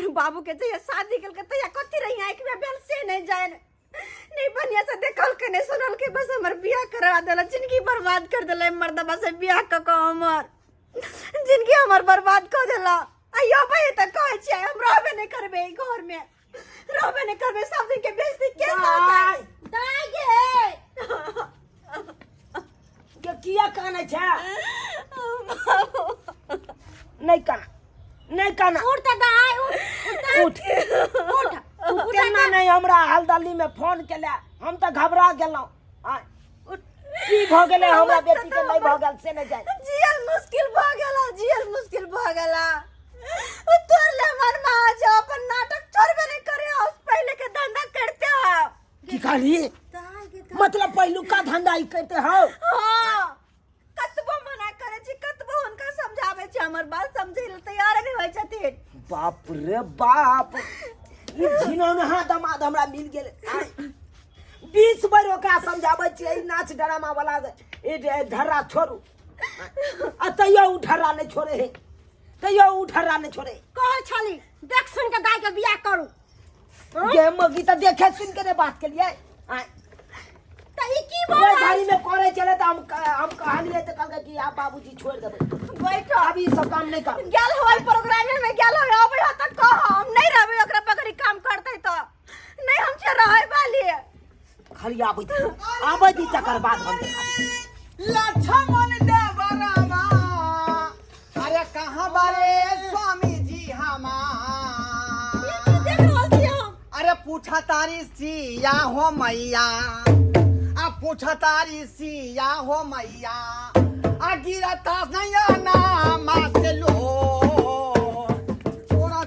हमर बाबू के जहिया शादी केलकै तहिया कथी रही आँखि में भेल से नहीं जाए नहीं बढ़िया से देखल के नहीं सुनल के बस हमर बियाह करवा देला जिंदगी बर्बाद कर देला मर्दबा से बियाह क के हमर जिंदगी हमर बर्बाद कर देला आइयो भाई त कहै छियै हम रहबे नहीं करबै ई घर में रहबे नहीं करबै सब दिन के बेइज्जती के दाइ। सहतै दाइ गे के किया कानै छै नहि काना नहि काना उठ तऽ दाइ उठ उठ उठ तू केना नहि हमरा हल्दली में फोन केले हम तऽ घबरा गेलहुँ आँय, की भऽ गेलै हमरा बेटी के नहि भऽ गेल से नहि जाय जियल मुश्किल भऽ गेला जियल मुश्किल भऽ गेला उ तोर ले हमर माँ जो अपन नाटक छोड़बे नहीं करे उस पहले के धंधा करते हो की कहली मतलब पहिलुका धंधा ई करते हो हाँ कतबो मना करे छी कतबो हुनका समझावे छी हमर बात समझे ले तैयार नहीं होय छथिन बाप रे बाप ई घिनौनहा दमाद हमरा मिल गेल आँय। 20 बेर ओकरा समझाबै छियै ई नाच ड्रामा वाला ई ढर्रा छोड़ू आ तैयो उ ढर्रा नहि छोड़े हे तैयो उ ढर्रा नहि छोड़े कहै छली देख सुन के दाइ के बियाह करू गे मगी तऽ देखे सुन के ने बात केलियै आँय। तऽ ई की ओहि बोल घड़ी में करे चले तऽ हम कहलियै तऽ कहलकै कि आब बाबूजी छोड़ि देबै बैठो आब ई सब काम नहि कर गेल होय प्रोग्राम में गेल होय अबै हो तऽ कह हम नहीं रहबै ओकरा पकड़ी काम करतै तऽ नहीं हम छै रहै वाली खाली आबै दी आबै दी तकर बाद हम देखाबै लक्ष्मण देव रामा अरे कहाँ बारे स्वामी जी हमार की देख रहल छी हम अरे पूछा तारी सिया हो मैया आ पूछा तारी सिया हो मैया आ गिरता नैया नामा से लो तोरा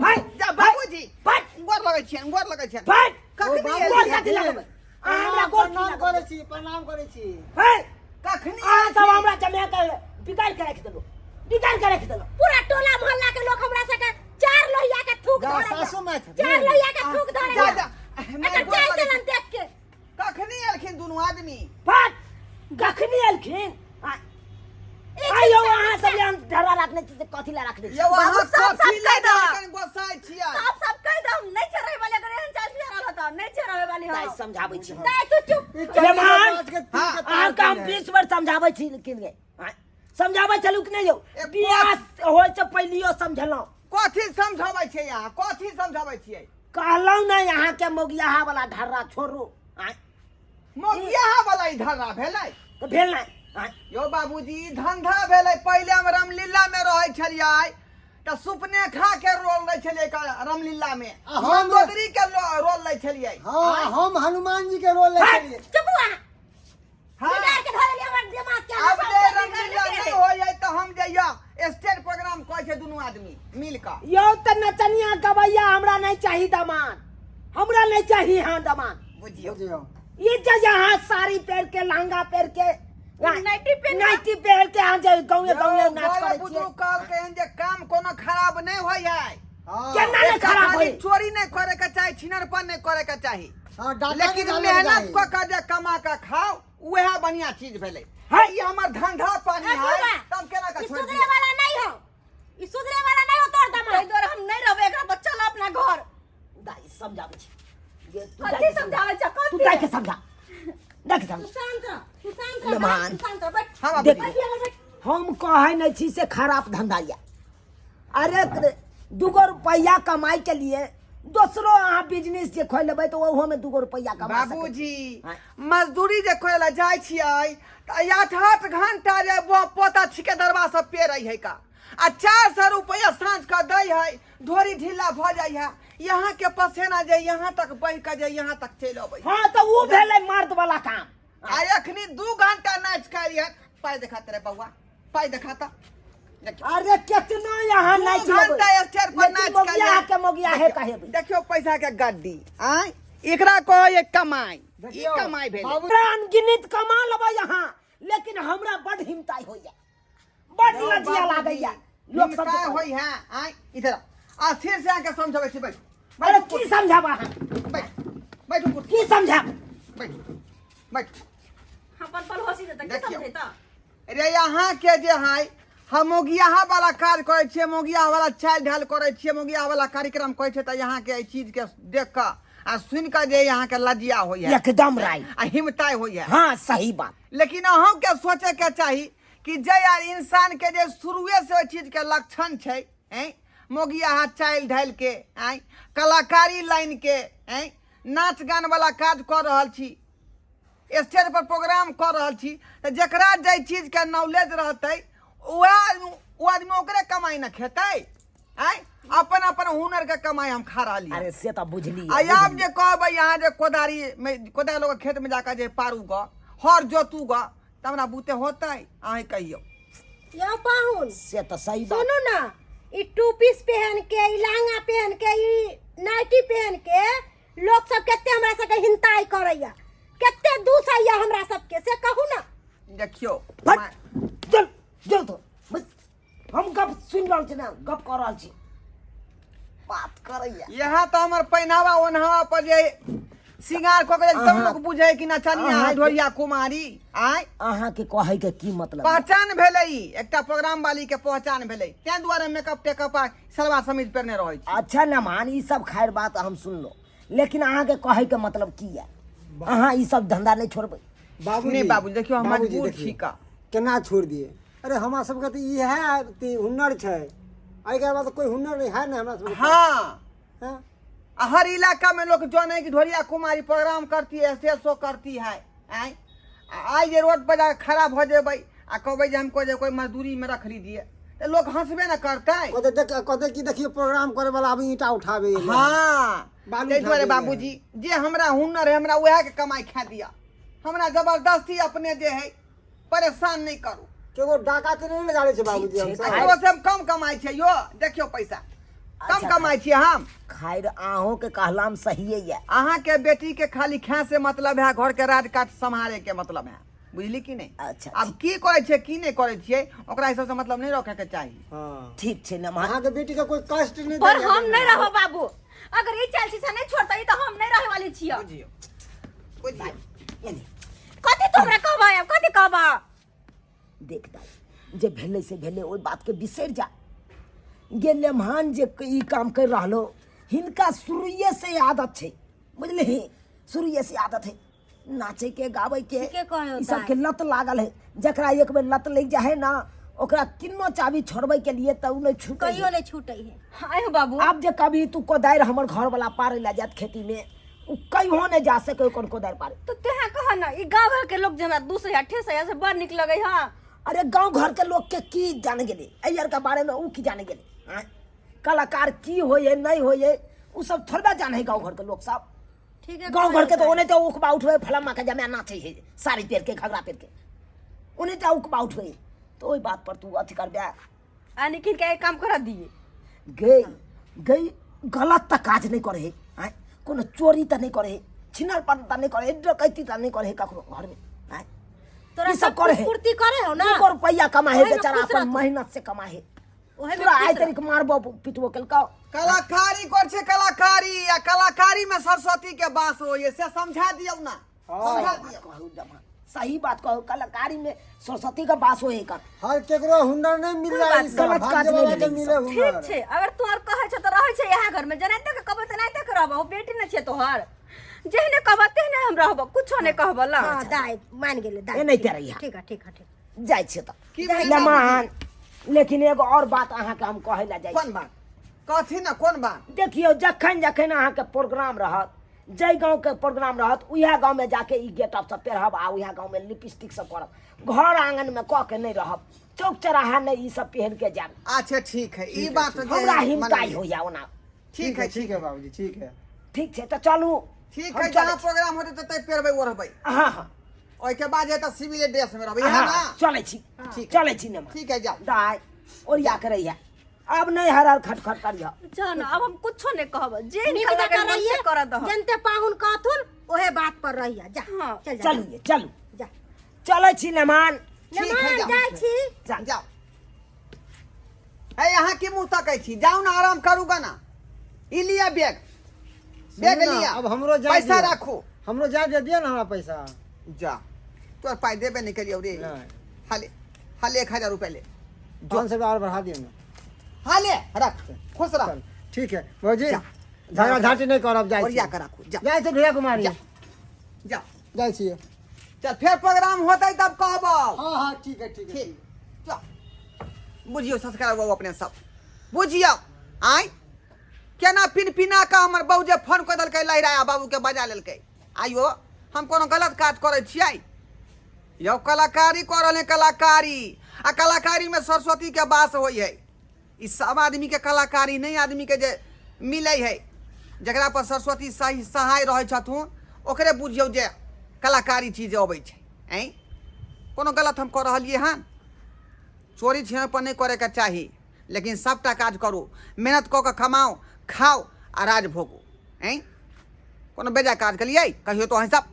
भाई जा बाबूजी भाई गोर लगै छियनि गोर लगै छियनि भाई कखनी गोर एलियै? कथी लगबै अहाँ हमरा गोर की प्रणाम लगबै करै छी प्रणाम करै छी भाई कखनी अहाँ सब एलखिन? हमरा जमा के बिगाड़ के राखि देलहुँ बिगाड़ के राखि देलहुँ पूरा टोला मोहल्ला के लोग हमरा सबके चार लोहिया के थूक जा, धरैया। सासु माय छथिन। चार लोहिया के थूक जा धरैया जा माय एकर गोर चाल लगै चलन छी। देख के कखनी एलखिन दुनू आदमी फट कखनी एलखिन आइयो अहाँ सब यहाँ ढरा रखने छी से कथी ला रखने छी यौ अहाँ बाबू, सब- सब कथी कहि लए दह। कनि गोसाइ छियै साफ साफ कहि दह हम नहीं छै रहै वाली अगर एहन चाल चल रहल तऽ नहीं छै रहै वाली दाइ हम समझाबै छी दाइ तू चुप ई चली मेहमान, बाज के तीर हाँ, के तार अहाँके हम केने है। 20 बेर समझाबै छी लेकिन गे आँय, समझाबै छलहुँ कि नहि यौ ए, बियाह होइ से पहिलियो समझलहुँ कथी समझाबै छियै अहाँ कथी समझाबै छियै कहलहुँ नहि अहाँके मौगियाहा वाला ढर्रा छोड़ू आँय, मोगियाहा वाला ई धंधा भेलै तऽ भेल नहि आँय, यौ बाबूजी ई धंधा भेलै पहिले हम रामलीला में रहै छलियै तऽ सुपनेखा के रोल लै छलियै रामलीला में आ हम- मंदोदरी के रोल लै छलियै हाँ हम हनुमान जी के रोल लै छलियै चुप हुआ हाँ। बिगाड़ के धऽ देलियै हमर दिमाग के आब जे रामलीला नहि होइए तऽ हम जइया स्टेज प्रोग्राम कहै छै दुनू आदमी मिल कऽ यौ तऽ नचनिया गवैया हमरा नहि चाही दमान हमरा नहि चाही हाँ दमान बुझियौ बुझियौ ये जे यहाँ साड़ी पहन के लहंगा पहन के नाइटी पहन के- नाइटी पहन के अहाँ जे गाँवे गाँवे नाच यौ, करै बुझू छियै कहलकै हन जे काम कोनो खराब नहि होइ है हाँ केना नहि एकटा खराब खाली होइ चोरी नहि करे के चाही छिनरपन नहि करे के चाही हाँ डाका लेकिन निकालैके मेहनत चाही। कऽ के जे कमा के खाओ उएह बढ़िया चीज भेलै है। ई हमर धंधा पानी ए, है बुढ़बा, तब केना के ई छोड़ि सुधरे दियै? वाला नहीं हो ई सुधरे वाला नहीं हो तोर ताहि दमाद दुआरे हम नहीं रहबै एकरा बच्चा ला अपना घर दाइ समझाबै छी ये तू कथी दाइ के समझा। समझाबै छ तू कथी दाइ के समझा दाइ के तू समझा शांत रह तू शांत रह नमान। तू शांत रह बैठ हाँ देख बाबूजी बैठ बैठ हम कहै नहि छी से खराब धंधा यऽ अरे दूगो रुपैआ कमाई के लिए दोसरो अहाँ बिजनेस जे खोलि लेबै तऽ ओहोमे दूगो रुपैआ कमा सकै छी। बाबूजी हाँ। मजदूरी जे करे ला जाइ छियै तऽ आठ आठ घंटा जे पोता ठिकेदरवा सब पेरै है का आ 400 रुपया साँझ के दै है ढोरी ढीला भऽ जाइ है यहाँ के पसेना जे यहाँ तक बहि के जे यहाँ तक चलि अबै हाँ तऽ ओ भेलै मर्द वाला काम आ एखनी 2 घंटा नाच के एलियै पाइ देखा तेरे बौआ पाइ देखा तऽ देखियौ अरे केतना यहाँ दू नाच घंटा स्टेज पर नाच के मोगिया एलियै। के मोगिया है कहेबै देखियौ पैसा के गड्डी आँय एकरा कहै कमाइ ई देखियौ, कमाइ भेलै बाबू अनगिनत कमा लेबै यहाँ लेकिन हमरा बड हिमताई होइया बड लज्जा लागैया लोक सब का होई है आय इधर आ फिर से आके समझाबै छी बैठ अरे की समझाब अहाँ बैठ बैठ कुर्सी की समझाब बैठ बैठ अपन पल होसी देता की देखियौ। समझेता रे यहाँ के जे है हम मोगियाहा वाला काज करै छियै, मोगियाहा वाला चालि ढाल करै छियै, मोगियाहा वाला कार्यक्रम करै छियै, तऽ यहाँके एहि चीजके देख कऽ आ सुनि कऽ जे यहाँके लज्जा होइए एकदम राइट आ हिमताइ होइए। हाँ सही बात। लेकिन अहूँके सोचैके चाही कि जे यार इंसान के जे शुरुए से ओहि चीजके लक्षण छै, ऐं मोगियाहा चालि ढालि के, ऐं कलाकारी लाइन के, ऐं नाच गान वाला काज कऽ रहल छी, स्टेज पर प्रोग्राम कऽ रहल छी, तऽ जकरा जाहि चीजके नॉलेज रहतै वएह ओ आदमी ओकरे कमाइ ने खेतै। आँय अपन अपन हुनर के कमाइ हम खा रहली। अरे से तऽ बुझली। आ आब जे कहबै यहाँ जे कोदारी में कोदारि लोग खेत में जाकर जे पारू ग हर जोतू ग, तऽ हमरा बूते होतै? अहीं कहियौ। यौ पाहुन, से तऽ सही बात। सुनू ना, ई टू पीस पहन के, ई लहंगा पहन के, ई नाइटी पहन के लोग सब कते हमरा सबके हिंताई करैया, कते दूसैया हमरा सबके, से कहू ना। देखियौ फट चल चल तो बस हम गप सुनि रहल छी ना, गप कऽ रहल छी, बात करैया। यहाँ तऽ हमर पहिनावा ओनहावा पर जे श्रृंगार कऽ के सब लोग बुझे कि नचनिया है ढोरिया कुमारी। आय अहाँ के कहै के की मतलब? पहचान भेलै ई, एकटा प्रोग्राम वाली के पहचान भेलै, तें दुआरे मेकअप टेकअप आ सलवार समीज पहिरने रहै छी। अच्छा नमान, ई सब खैर बात हम सुनलो, लेकिन अहाँ के कहै के मतलब की है? अहाँ ई सब धंधा नहीं छोड़बै? बाबूजी, नहीं बाबू, देखियौ हम बाबूजी, मजबूर देखियौ, छी का। केना छोड़ दिए? अरे हमरा सबके तऽ इएह अथी हुनर छै, एहिके बाद कोई हुनर नहीं है ना हमरा सबके। हाँ। हाँ? आ हर इलाका में लोग जाने कि ढोरिया कुमारी प्रोग्राम करती है, स्टेज शो करती है। आय आइ जे रोड पर जाके खड़ा भऽ जेबै आ कहबै जे हमको जे कोई मजदूरी में रख लीजिए, तऽ लोग हंसबे न करतै। कहते देख, कहते कि देखियो प्रोग्राम करे वाला अभी ईंटा उठाबे एलै। हाँ, बालू ताहि दुआरे उठाबे एलै। बाबूजी जे हमरा हुनर है हमरा उएह के कमाई खा दिया, हमरा जबरदस्ती अपने जे है परेशान नहीं करू। केगो डाका तऽ नहि ने गाड़ै छै बाबूजी ठीक छै, हमसब। खाइ- ककरो से हम कम कमाई छियै यो, देखियौ पैसा कम अच्छा, कमाई छियै हम। खैर अहूँ के कहलाम सहिए ये। अहाँ के बेटी के खाली खाए से मतलब है, घर के राज काट सम्हारे के मतलब है, बुझली कि नहीं? अच्छा, आब की करै छियै की नहीं करै छियै ओकरा हिसाब से मतलब नहीं रखे के चाही। हाँ। ठीक छै नमहर। अहाँ के बेटी के कोई कष्ट नहीं पर दैया। हम नहीं रहब बाबू, अगर ई चाल शीशा नहीं छोड़तै तऽ हम नहीं रहे वाली छियै। बुझियौ बुझियौ। एने कथी तू हमरा कहबह आब, कथी कहबह? देख दाइ, जे भेलै से भेलै, ओहि बात के बिसरि जा। गे लेमहान जे ई काम कर रहलो, हिनका शुरुए से आदत छै, बुझलिही? शुरुए से आदत है नाचे के गावे के, ठीके कहलो ई सब दाइ। के लत लागल है। जकरा एक बेर लत लग जाए है ना, ओकरा किन्नो चाबी छोड़बै के लिए तऽ उ नहीं छूटे कहियो है। नहीं छूटे है। आय हो बाबू। आब जे कभी तू कोदारि हमर घर वाला पारे ला जात खेती में, उ कहियो नहीं जा सके कोन कोदारि पारे। तो तेहा कह ना, ई गांव घर के लोग जे हमरा दूसरे या ठेस या से बड़ निक लगै है। अरे गांव घर के लोग के की जाने गेले एहि आर के बारे में, उ की जाने गेले? आँय? कलाकार की होइए नहीं होइए उ सब थोड़बे जाने है गांव घर के लोग सब। ठीक है, गांव घर के तो कहै ओने तो उकबा उठबे फलामा के जमा नाचे है साड़ी पहिर के घघरा पहिर के, ओने तो उकबा उठबे। तो ओहि बात पर तू अथी करबे आ निकिन के एक काम कर दिए। गई गई गलत तऽ काज नहीं करे है, आँय? कोनो चोरी तऽ नहीं करे है, छिनरपन तऽ नहीं करे है, डकैती तऽ नहीं करे है ककरो घर में, आँय? तोरा ई सब सब करे है। पूर्ति करे हो ना, दूगो रुपैया कमा है ओहे में बेचारा, खुश अपन रहतौ। मेहनत से कमा है। ओहे में तोरा खुश आइ रह। तरीक मारबो पिटबो केलकौ। कलाकारी कर छै कलाकारी, आ कलाकारी में सरस्वती के वास होइए, से समझा दियौ ना, समझा दियौ। कहू जमा सही बात कहू, कलाकारी में सरस्वती का वास होए का। हर केकरो हुनर नहीं मिल रहा है, गलत काज भाग्य नहीं वाला के भेलै ई मिले सब। हुनर। ठीक छै, अगर तू और कहै छ तऽ रहै छै इएह घर में, जेनाहिते के कहबै तेनाहिते के रहबौ, बेटी नहि छै तोहर, जेहने कहबह तेहने हम रहबौ, कुछो नहि कहबौ ला। हाँ, दाइ मान गेलै दाइ। एनाहिते रहिहा। ठीक है, ठीक है, ठीक। जाइ छियै तऽ की भेलै लेमान। लेकिन एगो और बात अहाँके हम कहै लए जाइ कोन छी। बात? कथी ना, कोन बात? देखियौ, जखन जखन अहाँके प्रोग्राम रहत, जाहि गाँवके प्रोग्राम रहत उएह गाँवमे जाके ई गेटअप सब पेरहब आ उएह गाँवमे लिपस्टिक सब करब, घर आंगनमे कऽ के नहि रहब, चौक चौराहा नहि ई सब पहिर के जायब। अच्छा ठीक है, ई बात जे हमरा है, हिमताई मानलियै। होइया ओना। ठीक है, ठीक है बाबूजी, ठीक है, ठीक छै तऽ चलू। ठीक हम है, चलै जहाँ छी। प्रोग्राम होतै ततै पेरबै ओढ़बै। हाँ हाँ। ओहिके बाद जे तऽ सिविले ड्रेस में रहबै, है हाँ, ना? चलै छी, ठीक। चलै छी नेमा। ठीक है, जाओ। दाइ ओरिया के रहिया, आब नहि हर हर खट खट करिह। जा ना, आब हम कुछो नहि कहब, जे नीक निक जकाँ लगै मन से रहिए, करऽ दह। जनते पाहुन कहथुन ओहे बात पर रहिए। जा हाँ। चल जा। चलू ये, चलू। जा। चलै छी नेमान। ठीक है, नेमान, जाओ। जाइ छी। चल। जाओ। है यहाँ की मुंह तकै छी, जाउ ना आराम करू गा ना। ई लिया बैग, बैग सुनू ना, लिया। अब हमरो जाय पैसा दिअ। राखू। हमरो जाय दे दिअ ना हमरा पैसा। जा, तोर पाई देबे नहीं करियौ रे। नहीं। हाले हाले 1000 रुपया ले। 500 रुपया और बढ़ा दियौ ने। हाँ ले रख, खुश रह। चल ठीक है भौजी, जा। झगड़ा झाँटी नहीं करब, जाइ ओरिया छी। के राखू, जा। जाइ छी भैया कुमारी। जा। जा। जाइ छियै। चल फेर प्रोग्राम होतै तब कहबौ। हाँ हाँ ठीक है ठीक है। ठीक, चल। बुझियौ संस्कार बाबू, अपने सब बुझियौ आँय केना पिन पिना कऽ हमर बहू जे फोन कऽ देलकै, लहराया बाबूके बजा लेलकै। आइयो हम कोनो गलत काज करै छियै यौ? कलाकारी कऽ रहल कलाकारी, आ कलाकारीमे सरस्वतीके वास होइ है। ई सब आदमीके कलाकारी नहि आदमीके जे मिलै है, जकरा पर सरस्वती सही सहाय रहै छथुन ओकरे बुझियौ जे कलाकारी चीज अबै छै। ऐँ कोनो गलत हम कऽ रहलियै हन? चोरी छिनरपन नहि करैके चाही, लेकिन सभटा काज करू, मेहनत कऽ कऽ कमाउ, खाउ आ राज भोगू। ऐँ कोनो बेजा काज केलियै कहियो तो अहीं सब?